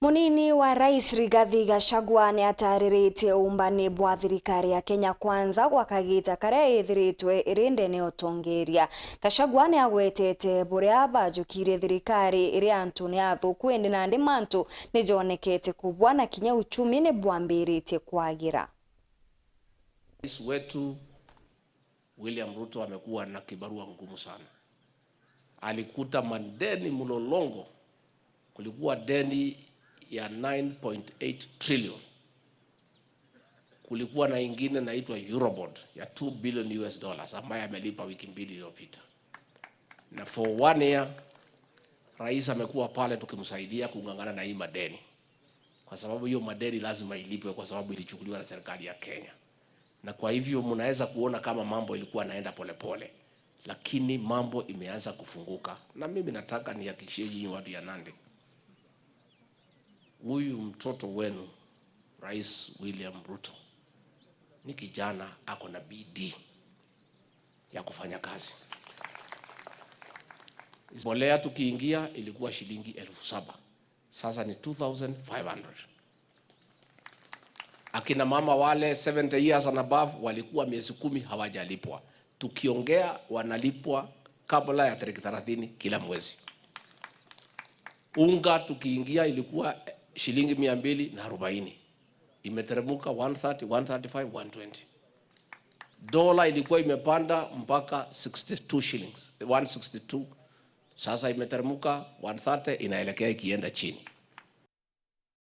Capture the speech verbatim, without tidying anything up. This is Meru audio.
Munini wa Rais Rigathi Gachagua ni atariritie uumbani bwa thirikari ya Kenya Kwanza gwa kagiita karia ithiritwe iri ndene ya utongeria. Gachagua ni agwetete buria bajukirie thirikari iri antu ni athuku, indi nandi mantu ni jonekete kubua na kinya uchumi ni bwambiritie kwagira. Rais wetu William Ruto amekuwa na kibarua ngumu sana. Alikuta madeni mlolongo. Kulikuwa deni ya nine point eight trillion. Kulikuwa na ingine inaitwa Eurobond ya two billion U S dollars ambayo amelipa wiki mbili iliyopita. Na for one year, rais amekuwa pale tukimsaidia kung'ang'ana na hii madeni. Kwa sababu hiyo madeni lazima ilipwe kwa sababu ilichukuliwa na serikali ya Kenya. Na kwa hivyo mnaweza kuona kama mambo ilikuwa naenda polepole, lakini mambo imeanza kufunguka. Na mimi nataka nihakikishie nyinyi watu ya Nandi, huyu mtoto wenu, Rais William Ruto, ni kijana ako na bidii ya kufanya kazi. Mbolea tukiingia ilikuwa shilingi elfu saba, sasa ni two thousand five hundred. Akina mama wale seventy years and above walikuwa miezi kumi hawajalipwa. Tukiongea wanalipwa kabla ya tarehe thelathini kila mwezi. Unga tukiingia ilikuwa shilingi mia mbili na arobaini. Imeteremuka one thirty, one thirty-five, one twenty. Dola ilikuwa imepanda mpaka sixty-two shillings, one sixty-two. Sasa imeteremuka one thirty, inaelekea ikienda chini.